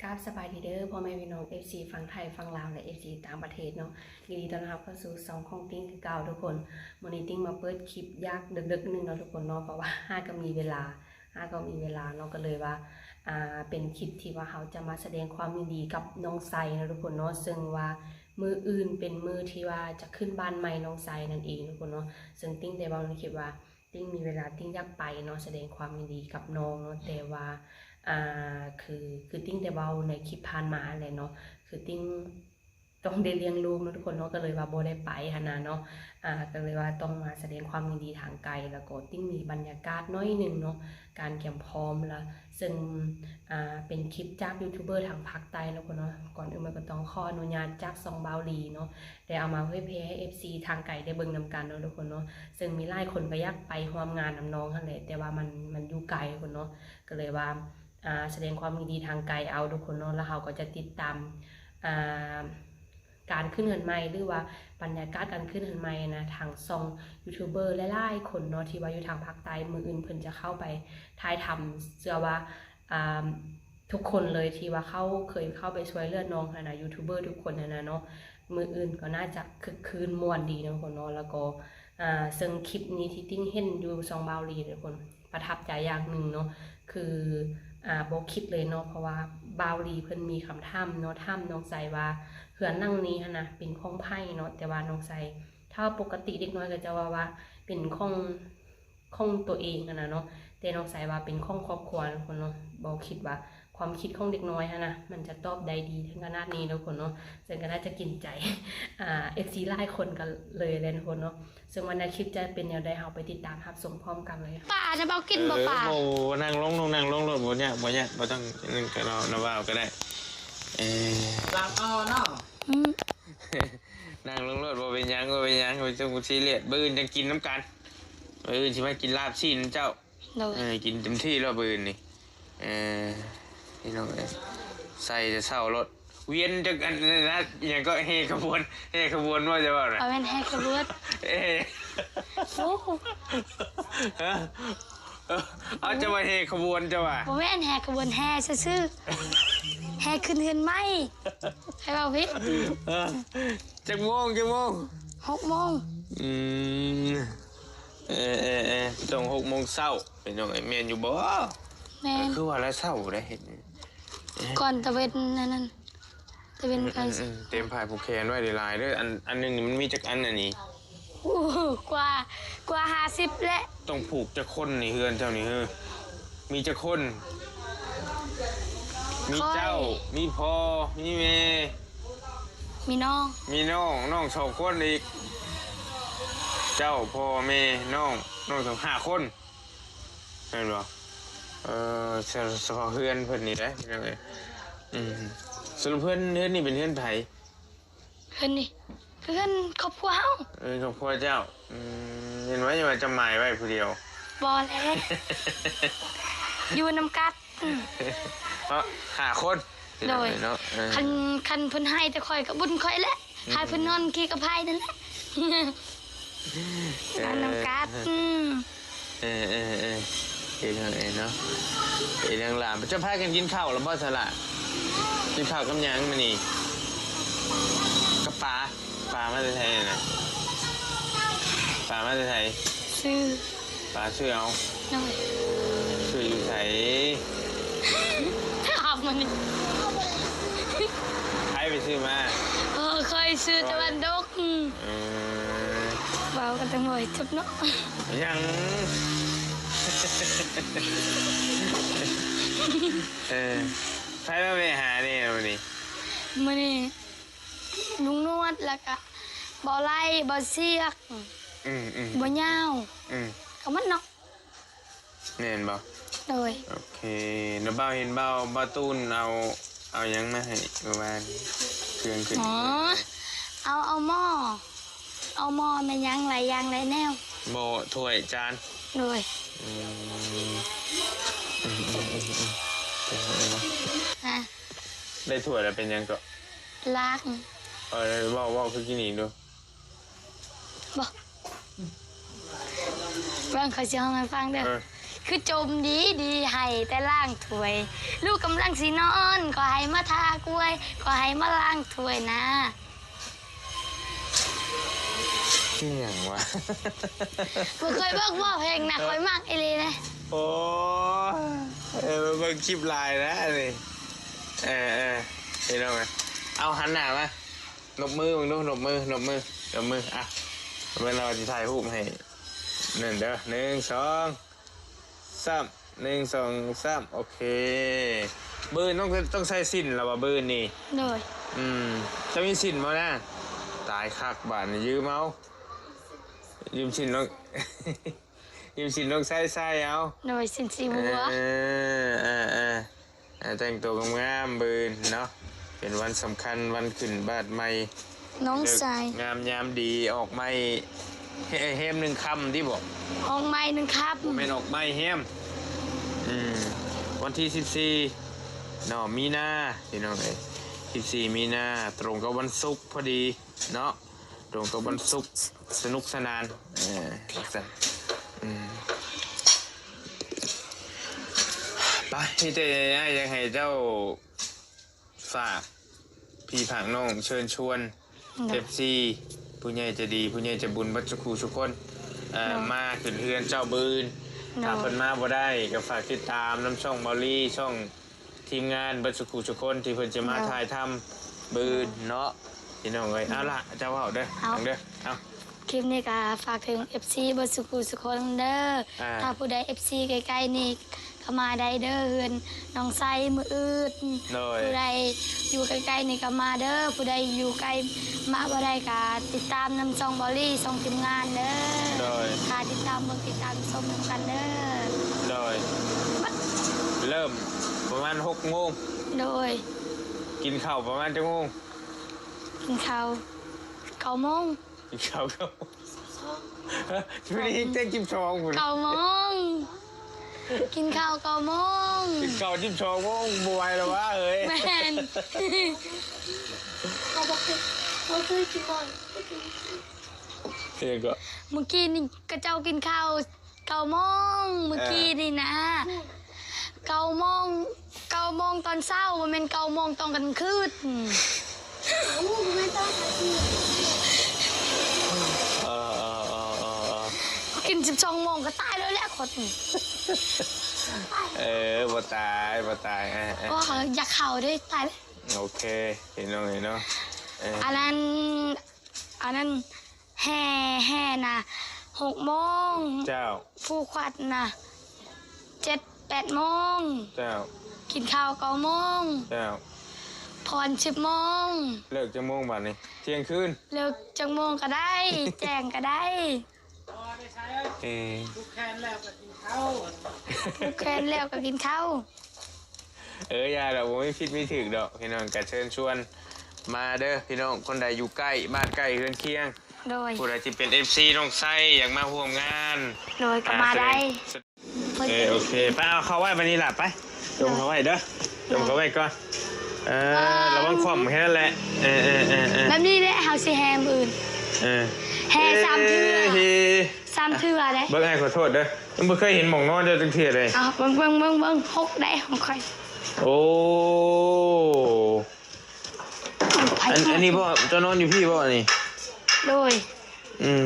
ກາບສະບາຍດີເດີພໍ່ແມ່ພີ່ນ້ອງ ເອັຟຊີ ຝັ່ງໄທ ຝັ່ງລາວ ແລະ ເອັຟຊີ ຕ່າງປະເທດເນາະ. ຍິນດີຕ້ອນຮັບເຂົ້າສູ່ຊ່ອງຂອງຕິ້ງຄືເກົ່າທຸກຄົນ. ມື້ນີ້ຕິ້ງມາເປີດຄລິບຢາກເດິກໆໜຶ່ງເນາະທຸກຄົນເນາະ ເພາະວ່າຫາກໍມີເວລາ ຫາກໍມີເວລາເນາະ ກໍເລີຍວ່າ ອ່າ ເປັນຄລິບທີ່ວ່າເຮົາຈະມາສະແດງຄວາມຍິນດີກັບນ້ອງໄຊເນາະທຸກຄົນເນາະ. ເຊິ່ງວ່າມື້ອື່ນເປັນມື້ທີ່ວ່າຈະຂຶ້ນບ້ານໃໝ່ນ້ອງໄຊນັ້ນເອງທຸກຄົນເນາະ. ເຊິ່ງຕິ້ງໄດ້ເວົ້າໃນຄລິບວ່າ ຕິ້ງມີເວລາຕິ້ງຢາກໄປເນາະ ສະແດງຄວາມຍິນດີກັບນ້ອງເນາະ ແຕ່ວ່າ ອ່າ ຄື ຄືຕິ້ງໄດ້ເວົ້າໃນຄລິບຜ່ານມາຫັ້ນແຫຼະເນາະ ຄືຕິ້ງຕ້ອງໄດ້ລ້ຽງລູກເນາະທຸກຄົນເນາະ ກໍເລີຍວ່າບໍ່ໄດ້ໄປຫັ້ນນະເນາະ. ອ່າ ກໍເລີຍວ່າຕ້ອງມາສະແດງຄວາມຍິນດີທາງໄກ ແລ້ວກໍຕິ້ງມີບັນຍາກາດໜ້ອຍໜຶ່ງເນາະ ການກຽມພ້ອມລະ ເຊິ່ງ ອ່າ ເປັນຄລິບຈາກຢູທູບເບີທາງພາກໃຕ້ເນາະທຸກຄົນເນາະ. ກ່ອນອື່ນໝົດກໍຕ້ອງຂໍອະນຸຍາດຈາກຊ່ອງບ່າວລີເນາະ ໄດ້ເອົາມາເຜີຍແຜ່ໃຫ້ເອັຟຊີທາງໄກໄດ້ເບິ່ງນຳກັນເນາະທຸກຄົນເນາະ. ເຊິ່ງມີຫຼາຍຄົນກໍຢາກໄປຮ່ວມງານນຳນ້ອງຫັ້ນແຫຼະ ແຕ່ວ່າມັນ ມັນຢູ່ໄກທຸກຄົນເນາະ ກໍເລີຍວ່າ ອ່າ ສະແດງຄວາມຍິນດີທາງໄກເອົາທຸກຄົນເນາະ. ແລ້ວເຮົາກໍຈະຕິດຕາມ ອ່າ ການຂຶ້ນເຮືອນໃໝ່ ຫຼືວ່າບັນຍາກາດການຂຶ້ນເຮືອນໃໝ່ນະ ທາງຊ່ອງຢູທູບເບີຫຼາຍໆຄົນເນາະ ທີ່ວ່າຢູ່ທາງພາກໃຕ້ ມື້ອື່ນເພິ່ນຈະເຂົ້າໄປຖ່າຍທຳ. ເຊື່ອວ່າ ອ່າ ທຸກຄົນເລີຍທີ່ວ່າເຂົ້າ ເຄີຍເຂົ້າໄປຊ່ວຍເຫຼືອນ້ອງຫັ້ນນະ ຢູທູບເບີທຸກຄົນຫັ້ນນະເນາະ ມື້ອື່ນກໍໜ້າຈະຄຶກຄື້ນມ່ວນດີເນາະທຸກຄົນເນາະ. ແລ້ວກໍ ອ່າ ເຊິ່ງຄລິບນີ້ທີ່ຕິ້ງເຫັນຢູ່ຊ່ອງບ່າວລີເນາະທຸກຄົນ ປະທັບໃຈຢ່າງໜຶ່ງເນາະ ຄື ອ່າ ບໍ່ຄິດເລີຍເນາະ ເພາະວ່າບ່າວລີເພິ່ນມີຄຳຖາມເນາະ ຖາມນ້ອງໄຊວ່າ ເຮືອນຫຼັງນີ້ຫັ້ນນະເປັນຂອງໃຜເນາະ ແຕ່ວ່ານ້ອງໄຊ ຖ້າວ່າປົກກະຕິເດັກນ້ອຍກໍຈະເວົ້າວ່າເປັນຂອງ ຂອງຕົວເອງຫັ້ນນະເນາະ ແຕ່ນ້ອງໄຊວ່າເປັນຂອງຄອບຄົວເນາະທຸກຄົນເນາະ. ບໍ່ຄິດວ່າຄວາມຄິດຂອງເດັກນ້ອຍຫັ້ນນະ ມັນຈະຕອບໄດ້ດີເຖິງຂະໜາດນີ້ເນາະທຸກຄົນເນາະ. ເຊິ່ງກໍໜ້າຈະກິນໃຈ ອ່າ ເອັຟຊີຫຼາຍຄົນກັນເລີຍແຫຼະທຸກຄົນເນາະ. ເຊິ່ງວ່າໃນຄລິບຈະເປັນແນວໃດ ເຮົາໄປຕິດຕາມຮັບຊົມພ້ອມກັນເລີຍ. ປານະ ເບົາກິນບໍ່ປາ? ເອີ ໂອ້ ນັ່ງລົງ ນັ່ງລົງໂລດ ບໍ່ຍາກ ບໍ່ຍາກ ບໍ່ຕ້ອງ ນັ້ນກໍເນາະ ນະວ່າວກໍໄດ້. ເອີ ລາວເອົາເນາະ ອືມ ນັ່ງລົງໂລດ ບໍ່ເປັນຫຍັງ ບໍ່ເປັນຫຍັງ ບໍ່ຕ້ອງຊີຣຽສ ມື້ອື່ນຈັ່ງກິນນຳກັນ. ມື້ອື່ນຊິມາກິນລາບຊີ້ນເຈົ້າ. ໂດຍ ເອີ ກິນເຕັມທີ່ໂລດມື້ອື່ນນີ້. ເອີ ພີ່ນ້ອງເອີຍ ໃສ່ແຕ່ເຊົ້າໂລດ ວຽນຈັກອັນນັ້ນນະ ອີຫຍັງກໍແຫ່ຂະບວນ ແຫ່ຂະບວນບໍ່ ເຈົ້າເວົ້ານະ? ບໍ່ແມ່ນແຫ່ຂະບວນ ເອີ ໂອ້ ຮະ ເອີ ເອົາ ເຈົ້າວ່າແຫ່ຂະບວນ ເຈົ້າວ່າ? ບໍ່ແມ່ນແຫ່ຂະບວນ ແຫ່ຊື່ໆ ແຫ່ຂຶ້ນເຮືອນໃໝ່ ໃຜເວົ້າຜິດ? ເອີ ຈັກໂມງ ຈັກໂມງ? ຫົກໂມງ. ອືມ ເອີ ເອີ ເອີ ຕ້ອງຫົກໂມງເຊົ້າ ພີ່ນ້ອງເອີຍ ແມ່ນຢູ່ບໍ່? ແມ່ນ ເອີ ຄືວ່າລະເຊົ້າໄດ໋ ເຮັດ ເອີ ກ່ອນຕາເວັນອັນນັ້ນ ຕາເວັນ ອືມ ໃກ້ ອືມ ອືມ ຕຽມຜ້າຜູກແຂນໄວ້ຫຼາຍໆເດີ. ອັນ ອັນໜຶ່ງນີ້ມັນມີຈັກອັນອັນນີ້? ໂອ້ ກວ່າ ກວ່າຫ້າສິບແຫຼະ. ຕ້ອງຜູກຈັກຄົນນີ້ ເຮືອນເຈົ້ານີ້ເຮີ? ມີຈັກຄົນ? ມີເຈົ້າ ຂ້ອຍ ມີພໍ່ ມີແມ່ ມີນ້ອງ ມີນ້ອງ ນ້ອງສອງຄົນອີກ ເຈົ້າ ພໍ່ ແມ່ ນ້ອງ ນ້ອງສອງ ຫ້າຄົນ ແມ່ນບໍ່? ເອີ ສະ ສະເພາະເຮືອນເພິ່ນນີ້ເດ້ ພີ່ນ້ອງເອີຍ. ອືມ ສະຫຼຸບເຮືອນ ເຮືອນນີ້ເປັນເຮືອນໃຜ? ເຮືອນນີ້ ເຮືອນຄອບຄົວເຮົາ. ເອີ ຄອບຄົວເຈົ້າ. ອືມ ເຫັນວ່າ ວ່າຈະໝາຍໄວ້ຜູ້ດຽວ. ບໍ່ແຫຼະ ຢູ່ນຳກັນ. ເນາະ ຫ້າຄົນ. ໂດຍ ເນາະ ເອີ ຄັນ ຄັນເພິ່ນໃຫ້ແຕ່ຂ້ອຍກໍບຸນຂ້ອຍແຫຼະ. ອືມ ໃຫ້ເພິ່ນນອນຂີ້ກະໄພນັ້ນແຫຼະ ເອີ ນອນນຳກັນ. ອືມ ເອີ ເອີ ເອີ ເອີ ເອີ ເນາະ ເອີ ເລື່ອງລາວ. ເຈົ້າພາກັນກິນເຂົ້າແລ້ວບໍ່ສະຫຼະ? ກິນເຂົ້າກັບຫຍັງມື້ນີ້? ກັບປາ. ປາມາແຕ່ໃສນະ? ປາມາແຕ່ໃສ? ຊື້ ປາຊື້ເອົາ. ໂດຍ ຊື້ຢູ່ໃສ? ຖາມມັນນີ້ ໃຜໄປຊື້ມາ? ເອີ ຂ້ອຍຊື້ຕາເວັນດົກ. ອືມ ເອີ ເວົ້າກັນແຕ່ບໍ່ໃຫ້ຈົບເນາະ ຍັງ. ເອີ ໃຜມາແວະຫາແດ່ມື້ນີ້? ມື້ນີ້ ລຸງນວດ ແລ້ວກະບໍ່ໄລ່ ບໍ່ສຽກ ອືມໆ ບໍ່ຍາວ ອືມ ກໍໝົດເນາະ. ແມ່ນບໍ່? ໂດຍ ໂອເຄ. ແລ້ວບ່າວເຫັນບ່າວ ບ່າວຕູນເອົາ ເອົາຫຍັງມາໃຫ້ມື້ວານ? ເຄື່ອງຂຶ້ນ ອໍ ເອົາ ເອົາໝໍ້ ເອົາໝໍ້ແມ່ນຫຍັງ ຫຼາຍຢ່າງຫຼາຍແນວ. ໝໍ້ ຖ້ວຍ ຈານ. ໂດຍ ອືມ ອືມໆ ຮະ ໄດ້ຖ້ວຍແລ້ວເປັນຫຍັງເກາະ? ລາກ ເອີ ເວົ້າ ເວົ້າຄືກີ້ນີ້ດູ. ບໍ່ ເບິ່ງ ຂ້ອຍຊິຮ້ອງໃຫ້ຟັງເດີ. ເອີ ຄືຈົ່ມດີໆ ໃຫ້ແຕ່ລ້າງຖ້ວຍ ລູກກຳລັງຊິນອນ ຂໍໃຫ້ມາຖ້າກວຍ ຂໍໃຫ້ມາລ້າງຖ້ວຍນາ. ອີ່ຫຍັງວະ? ບໍ່ເຄີຍເບິ່ງບໍ່ເພງນະ ຂ້ອຍມັກອີ່ຫຼີເດ້. ໂອ້ ເອີ ເບິ່ງຄລິບຫຼາຍນະອັນນີ້. ເອີ ເອີ ພີ່ນ້ອງເອີຍ ເອົາ ຫັນໜ້າມາ ນົບມືເບິ່ງດູ ນົບມື ນົບມື ນົບມື. ອ່ະ ເບິ່ງລາວຊິຖ່າຍຮູບໃຫ້ ນັ້ນເດີ ໜຶ່ງ ສອງ ສາມ ໜຶ່ງ ສອງ ສາມ ໂອເຄ. ບືນຕ້ອງ ຕ້ອງໃສ່ສິ້ນລະວ່າບືນນີ້. ໂດຍ. ອືມ ເຈົ້າມີສິ້ນບໍ່ນາ? ຕາຍຄັກບາດນີ້ ຢືມເອົາ ຢືມສິ້ນນ້ອງ ຢືມສິ້ນນ້ອງໄຊໃສ່ເອົາ. ໂດຍ ສິ້ນສີບົວ. ເອີ ເອີ ເອີ ອ່າ ແຕ່ງໂຕງາມໆ ບືນເນາະ ເປັນວັນສຳຄັນ ວັນຂຶ້ນບາດໃໝ່ ນ້ອງຊາຍ ເລີກງາມຍາມດີ ອອກໃໝ່ ແຮມໜຶ່ງຄ່ຳຕິບໍ? ອອກໃໝ່ໜຶ່ງຄ່ຳ ບໍ່ແມ່ນອອກໃໝ່ແຮມ. ອືມ ວັນທີສິບສີ່ເນາະ ມີນາ ພີ່ນ້ອງເອີຍ ສິບສີ່ມີນາ ຕົງກັບວັນສຸກພໍດີເນາະ. ຕົງກັບວັນສຸກ ສະໜຸກສະໜານ ເອີ ຈັ່ງຊັ້ນ. ອືມ ໄປ ມີແຕ່ອ້າຍຢາກໃຫ້ເຈົ້າຝາກພີ່ຝາກນ້ອງ ເຊີນຊວນ ໂດຍ ເອັຟຊີ ຜູ້ໃຫຍ່ໃຈດີ ຜູ້ໃຫຍ່ໃຈບຸນເບິດສູ່ຄູ່ສູ່ຄົນ ເອີ ໂດຍ ມາຂຶ້ນເຮືອນເຈົ້າບືນ. ໂດຍ. ຖ້າເພິ່ນມາບໍ່ໄດ້ ກໍຝາກຕິດຕາມນຳຊ່ອງເບົາລີ ຊ່ອງ ທີມງານເບິດສູ່ຄູ່ສູ່ຄົນທີ່ເພິ່ນຈະມາ ໂດຍ ຖ່າຍທຳບືນເນາະ ພີ່ນ້ອງເອີຍ. ເອົາລະ ເຈົ້າເວົ້າເດີ ເອົາ ເດີ ເອົາ ຄລິບນີ້ກໍຝາກເຖິງເອັຟຊີເບິດສູ່ຄູ່ສູ່ຄົນເດີ. ອ່າ ຖ້າຜູ້ໃດເອັຟຊີໃກ້ໆນີ້ກໍມາໄດ້ເດີ ເຮືອນນ້ອງໄຊມື້ອື່ນ. ໂດຍ. ຜູ້ໃດຢູ່ໃກ້ໆນີ້ກໍມາເດີ ຜູ້ໃດຢູ່ໄກມາບໍ່ໄດ້ກໍຕິດຕາມນຳຊ່ອງເບົາລີ ຊ່ອງທີມງານເດີ. ໂດຍ. ກໍຕິດຕາມເບິ່ງ ຕິດຕາມຊົມນຳກັນເດີ. ໂດຍ. ເລີ່ມປະມານຫົກໂມງ. ໂດຍ. ກິນເຂົ້າປະມານຈັກໂມງ? ກິນເຂົ້າເກົ້າໂມງ. ກິນເຂົ້າເກົ້າໂມງ. ຮະ? ຢູ່ນີ້ເຈັດສິບສອງພຸ້ນ. ເກົ້າໂມງ. ກິນເຂົ້າເກົ້າໂມງ. ກິນເຂົ້າສິບສອງໂມງ ບໍ່ໄຫວແລ້ວວະເອີຍ. ແມ່ນ. ເຮົາບໍ່ເຄີຍ ບໍ່ເຄີຍກິນບ່ອຍ. ເອີ ກໍ ມື້ກີ້ນີ້ຂະເຈົ້າກິນເຂົ້າ ເກົ້າໂມງ ມື້ກີ້ນີ້ນະ ເກົ້າໂມງ ເກົ້າໂມງຕອນເຊົ້າ ບໍ່ແມ່ນເກົ້າໂມງຕອນກາງຄືນ. ເອົ້າ ບໍ່ແມ່ນຕອນກາງຄືນ. ເອີ ເອີ ເອີ ເອີ ເອີ ກິນສິບສອງໂມງກໍຕາຍແລ້ວແຫຼະຄົນ. ເອີ ບໍ່ຕາຍ ບໍ່ຕາຍ ເອີ ເອີ ໂອ້ ຢາກເຂົ້າເດ້ ຕາຍແລ້ວ. ໂອເຄ ພີ່ນ້ອງເອີຍເນາະ ເອີ ອັນນັ້ນ ອັນນັ້ນ ແຫ່ ແຫ່ນະຫົກໂມງ. ເຈົ້າ. ຜູກຂວັນນະເຈັດແປດໂມງ. ເຈົ້າ. ກິນເຂົ້າເກົ້າໂມງ. ເຈົ້າ. ຜ່ອນສິບໂມງ. ເລີກຈັກໂມງບາດນີ້? ທ່ຽງຄືນ. ເລີກຈັກໂມງກໍໄດ້ ແຈ້ງກໍໄດ້. ເອີ ຜູກແຂນແລ້ວກໍກິນເຂົ້າ ຜູກແຂນແລ້ວກໍກິນເຂົ້າ. ເອີ ຢ່າດອກ ບໍ່ມີຜິດມີຖືກດອກ ພີ່ນ້ອງ ກໍເຊີນຊວນມາເດີ ພີ່ນ້ອງ ຄົນໃດຢູ່ໃກ້ ບ້ານໃກ້ເຮືອນຄຽງ. ໂດຍ. ຜູ້ໃດທີ່ເປັນເອັຟຊີນ້ອງໄຊ ຢາກມາຮ່ວມງານ ໂດຍ ກໍມາໄດ້. ເອີ ໂອເຄ ໄປເອົາເຂົ້າໄວ້ບາດນີ້ລະ ໄປ ຈົ່ມເຂົ້າໄວ້ເດີ ຈົ່ມເຂົ້າໄວ້ກ່ອນ. ເອີ ລະວັງຂວ້ຳແຄ່ນັ້ນແຫຼະ. ເອີ ເອີ ເອີ ເອີ ແບບນີ້ແຫຼະ ເຮົາຊິແຫ່ມື້ອື່ນ. ເອີ ແຫ່ສາມເທື່ອ ເອີ ສາມເທື່ອເດ້. ເບິ່ງ ອ້າຍຂໍໂທດເດີ ຍັງບໍ່ເຄີຍເຫັນໝ່ອງນອນເຈົ້າຈັກເທື່ອເລີຍ. ເອົາ ເບິ່ງ ເບິ່ງ ເບິ່ງ ເບິ່ງ ຫົກໄດ້ຂອງຂ້ອຍ. ໂອ້ ອັນ ອັນນີ້ບໍ່ ເຈົ້ານອນຢູ່ພີ້ບໍ່ອັນນີ້? ໂດຍ. ອືມ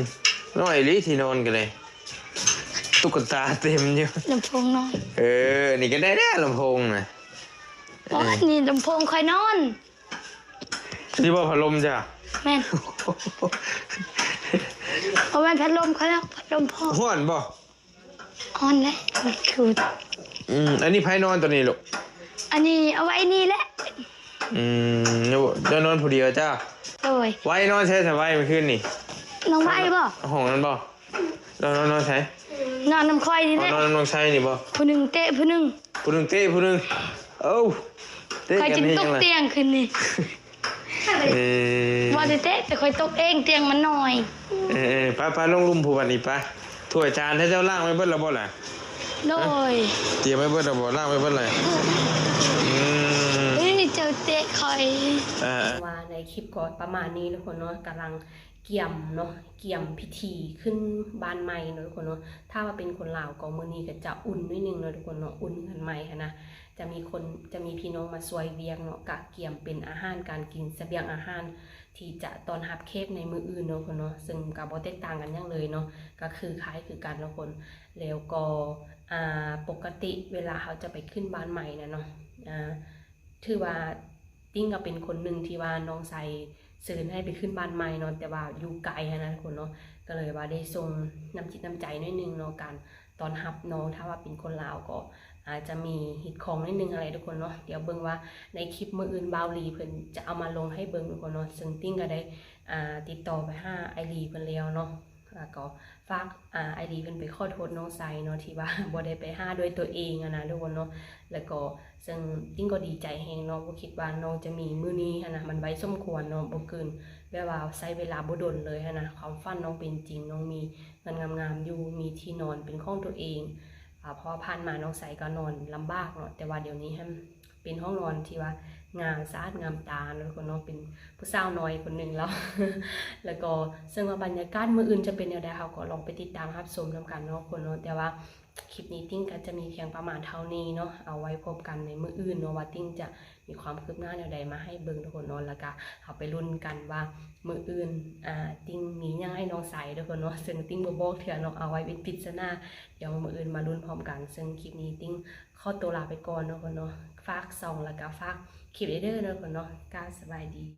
ນ້ອຍອີ່ຫຼີທີ່ນອນກໍໄດ້ ຕຸກກະຕາເຕັມຢູ່. ລຳໂພງນ້ອຍ. ເອີ ອັນນີ້ກໍໄດ້ແລ້ວລຳໂພງນະ. ໂອ້ຍ ເອີ ນີ້ລຳໂພງຂ້ອຍນອນ. ນີ້ບໍ່ພັດລົມຈ້ະ? ແມ່ນ. ບໍ່ແມ່ນພັດລົມຂ້ອຍດອກ ພັດລົມພໍ່. ຮ້ອນບໍ່? ຮ້ອນແຫຼະ ມັນຄື. ອືມ ອັນນີ້ໃຜນອນຕົວນີ້ລູກ? ອັນນີ້ເອົາໄວ້ນີ້ແຫຼະ. ອືມ ເຈົ້ານອນຜູ້ດຽວຈ້າ? ໂດຍ. ໄວ້ນອນໃສສະ ໄວ້ມື້ຄືນນີ້? ນ້ອງໄວ້ບໍ່? ຫ້ອງນັ້ນບໍ່? ນອນ ນອນ ນອນໃສ? ນອນນຳຂ້ອຍນີ້ແຫຼະ. ນອນນຳນ້ອງໄຊນີ້ບໍ່? ຜູ້ໜຶ່ງເຕະຜູ້ໜຶ່ງ. ຜູ້ໜຶ່ງເຕະຜູ້ໜຶ່ງ. ເອົ້າ ເຕະກັນເຮັດຫຍັງລະ? ຂ້ອຍຈຶ່ງຕົກຕຽງຄືນນີ້. ເອີ ວ່າຊິເຕະ ແຕ່ຂ້ອຍຕົກເອງ ຕຽງມັນນ້ອຍ. ເອີ ເອີ ໄປ ໄປລົງລຸ່ມຜູ້ບັດນີ້ໄປ. ຖ້ວຍຈານເຈົ້າລ້າງໄວ້ເບິດແລ້ວບໍ່ລະ? ໂດຍ. ຕຽມໄວ້ເບິດແລ້ວບໍ່? ລ້າງໄວ້ເບິດແລ້ວ. ອືມ ເອີຍ ເຈົ້າເຕະຂ້ອຍ. ເອີ ວ່າໃນຄລິບກໍປະມານນີ້ທຸກຄົນເນາະ ກຳລັງ ກຽມເນາະ ກຽມພິທີຂຶ້ນບ້ານໃໝ່ເນາະທຸກຄົນເນາະ. ຖ້າວ່າເປັນຄົນລາວກໍມື້ນີ້ກໍຈະອຸ່ນໜ້ອຍໜຶ່ງເນາະທຸກຄົນເນາະ ອຸ່ນເຮືອນໃໝ່ຫັ້ນນະ. ຈະມີຄົນ ຈະມີພີ່ນ້ອງມາຊ່ວຍວຽກເນາະ ກະກຽມເປັນອາຫານການກິນ ສະບຽງອາຫານທີ່ຈະຕ້ອນຮັບແຂກໃນມື້ອື່ນເນາະທຸກຄົນເນາະ. ເຊິ່ງກໍບໍ່ແຕກຕ່າງກັນຫຍັງເລີຍເນາະ ກໍຄືຄ້າຍຄືກັນເນາະທຸກຄົນ. ແລ້ວກໍ ອ່າ ປົກກະຕິເວລາເຮົາຈະໄປຂຶ້ນບ້ານໃໝ່ນະເນາະ ອ່າ ຖືວ່າຕິ້ງກໍເປັນຄົນໜຶ່ງທີ່ວ່ານ້ອງໄຊເຊີນໃຫ້ໄປຂຶ້ນບ້ານໃໝ່ເນາະ ແຕ່ວ່າຢູ່ໄກຫັ້ນນະທຸກຄົນເນາະ. ກໍເລີຍວ່າໄດ້ສົ່ງນ້ຳຈິດນ້ຳໃຈໜ້ອຍໜຶ່ງເນາະ ການຕ້ອນຮັບນ້ອງ. ຖ້າວ່າເປັນຄົນລາວກໍອາດຈະມີຮີດຄອງໜ້ອຍໜຶ່ງຫັ້ນແຫຼະທຸກຄົນເນາະ. ດຽວເບິ່ງວ່າໃນຄລິບມື້ອື່ນບ່າວລີເພິ່ນຈະເອົາມາລົງໃຫ້ເບິ່ງທຸກຄົນເນາະ. ເຊິ່ງຕິ້ງກໍໄດ້ ອ່າ ຕິດຕໍ່ໄປຫາອ້າຍລີເພິ່ນແລ້ວເນາະ ແລ້ວກໍຝາກ ອ່າ ອ້າຍລີເພິ່ນໄປຂໍໂທດນ້ອງໄຊເນາະ ທີ່ວ່າບໍ່ໄດ້ໄປຫາດ້ວຍຕົວເອງຫັ້ນນະທຸກຄົນເນາະ. ແລ້ວກໍເຊິ່ງຕິ້ງກໍດີໃຈແຮງເນາະ ບໍ່ຄິດວ່ານ້ອງຈະມີມື້ນີ້ຫັ້ນນະ ມັນໄວສົມຄວນເນາະ ບໍ່ເກີນ ແບບວ່າໃຊ້ເວລາບໍ່ດົນເລີຍຫັ້ນນະ. ຄວາມຝັນນ້ອງເປັນຈິງ ນ້ອງມີເຮືອນງາມໆຢູ່ ມີທີ່ນອນເປັນຂອງຕົວເອງ ອ່າ ເພາະວ່າຜ່ານມານ້ອງໄຊກໍນອນລຳບາກເນາະ ແຕ່ວ່າດຽວນີ້ຫັ້ນ ເປັນຫ້ອງນອນທີ່ວ່າງາມສະອາດງາມຕາເນາະທຸກຄົນເນາະ ເປັນຜູ້ສາວນ້ອຍຄົນໜຶ່ງແລ້ວ. ແລ້ວກໍເຊິ່ງວ່າບັນຍາກາດມື້ອື່ນຈະເປັນແນວໃດ ເຮົາກໍລອງໄປຕິດຕາມຮັບຊົມນຳກັນເນາະທຸກຄົນເນາະ. ແຕ່ວ່າຄລິບນີ້ຕິ້ງກໍຈະມີພຽງປະມານເທົ່ານີ້ເນາະ ເອົາໄວ້ພົບກັນໃນມື້ອື່ນເນາະ ວ່າຕິ້ງຈະມີຄວາມຄືບໜ້າແນວໃດມາໃຫ້ເບິ່ງທຸກຄົນເນາະ. ແລ້ວກໍເຮົາໄປລຸ້ນກັນວ່າມື້ອື່ນ ອ່າ ຕິ້ງມີຫຍັງໃຫ້ນ້ອງໄຊທຸກຄົນເນາະ ເຊິ່ງຕິ້ງບໍ່ບອກເທື່ອເນາະ ເອົາໄວ້ເປັນປິດສະໜາ. ດຽວມື້ອື່ນມາລຸ້ນພ້ອມກັນ. ເຊິ່ງຄລິບນີ້ຕິ້ງ ຂໍຕົວລາໄປກ່ອນເນາະທຸກຄົນເນາະ. ຝາກຊ່ອງ ແລ້ວກໍຝາກຄລິບເດີເນາະທຸກຄົນເນາະ. ກາສະບາຍດີ.